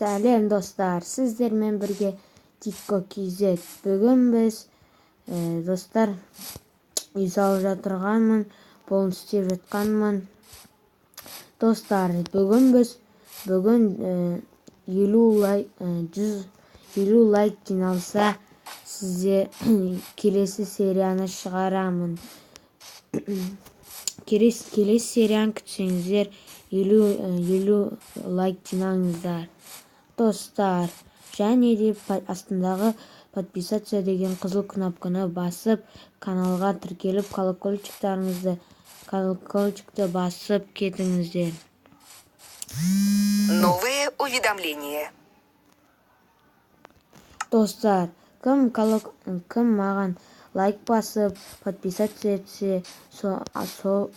Сәлем достар, сіздермен бірге Тикко KZ. Бүгін біз достар үй салып жатырғанмын, полын істеп жатқанмын. Достар, бүгін біз 50 лайк, 150 лайк жиналса, сізде келесі серияны шығарамын. Келесі серияны күтсеңіздер, 50 лайк жинаңыздар. Достар, және де астындағы подписаться деген қызыл кнопканы басып, каналға тіркеліп, колокольчикті басып кетіңіздер. Новые уведомления. Достар, кім маған лайк басып, подписаться етсе, сол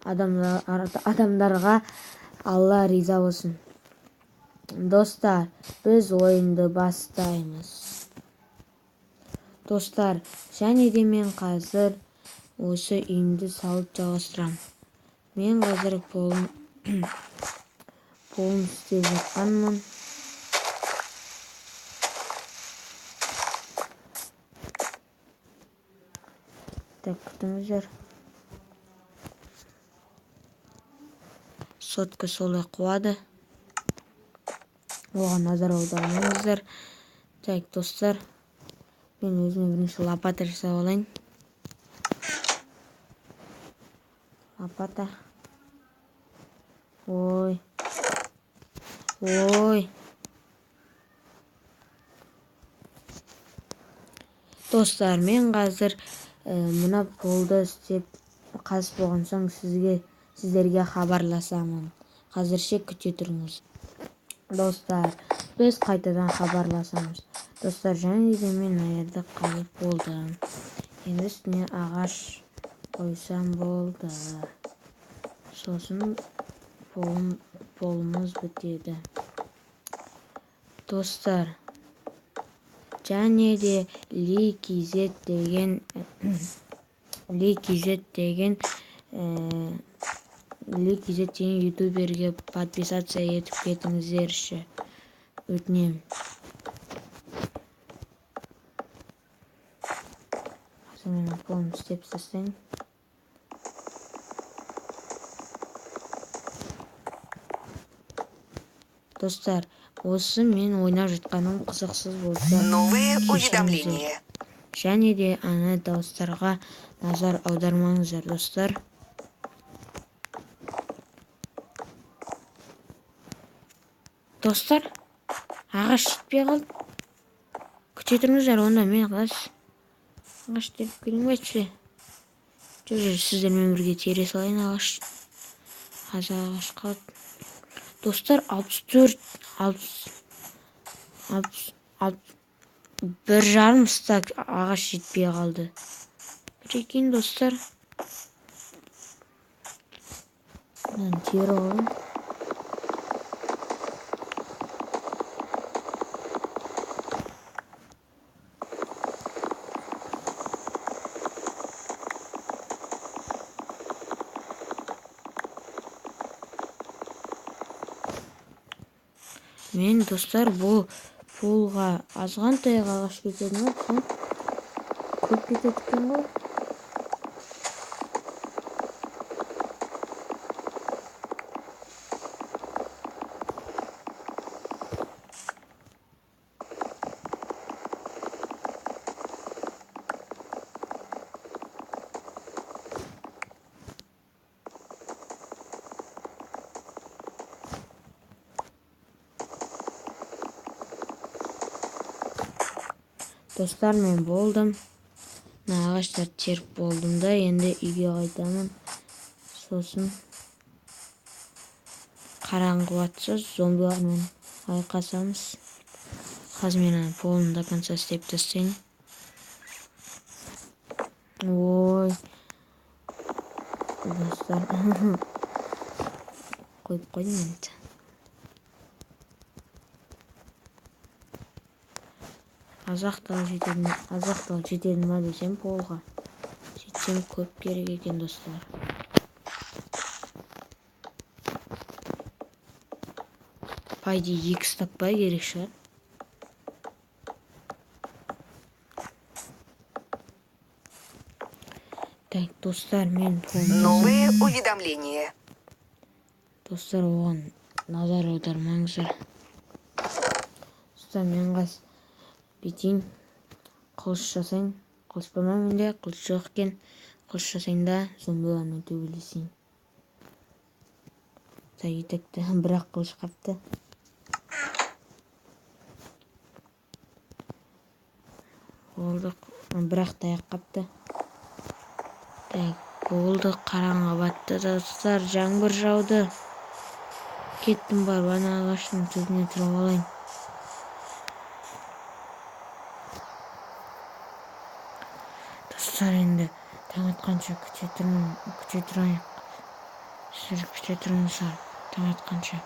адамдарға Алла риза болсын. Достар, біз ойынды бастаймыз. Достар, және де мен қазір осы үйімді салып жалғастырамын. Мен қазір полын істеп жатқанмын. Так, күтіңіздер. Сотка солай қуады. Оған назар аудармаңыздар. Так, достар, мен өзіме бірінші лопата жасап алайын. Лопата. Ой. Ой. Достар, мен қазір мына полды істеп қазып болған соң сіздерге хабарласамын. Қазірше күте тұрыңыз. Достар, біз қайтадан хабарласамыз. Достар, және де мен мына жерді қазып болдым. Енді үстіне ағаш қойсам болды. Сосын полымыз бітеді. Достар, және де Ли KZ деген Ли KZ деген ютуберге подписаться етіп кетіңіздерші, өтінемін. Қазір мен полын істеп тастайын. Достар, осы мен ойнап жатқаным қызықсыз болса, Новые уведомления. Және де ана дауыстарға назар аудармаңыздар, достар. Достар, ағаш жетпей қалды. Күте тұрыңыздар, онда мен ағаш теріп келейін бе әйтпесе? Жүр, сіздермен бірге тере салайын ағаш. Аз ағаш қалды. Достар, 64, 1,5 стак ағаш жетпей қалды. Прикинь, достар. Мынаны теріп алайын. Мен, достар, бұл полға азғантай ағаш кетеді ме? Көп кетеді екен ғой. Достар, мен болдым. Мына ағаштарды теріп болдым да, енді үйге қайтамын. Сосын қараңғы батса, зомбилармен айқасамыз. Қазір мен ана полын до конца істеп тастайын. Ой. Достар. Қойып қойдым енді. Азақтал жетеді ма десем полға. Жетсем көп керек екен, достар. По идее 2 стак па керек шығар. Так, достар, мен Новые уведомления. Достар, оған назар аудармаңыздар. Достар, мен қас бүйтейін, қылыш жасайын. Қылыш бар ма менде? Қылыш жоқ екен. Қылыш жасайын да зомбилармен төбелесейін. Так, етекті бірақ қылыш қапты. Болды, бірақ таяқ қапты. Так, болды, қараңғы батты, достар, жаңбыр жауды. Кеттім барып ана ағаштың түбіне тұрып алайын. Достар, енді таң атқанша күте тұрмын, күте тұрайық. Сіздер күте тұрыңыздар таң атқанша.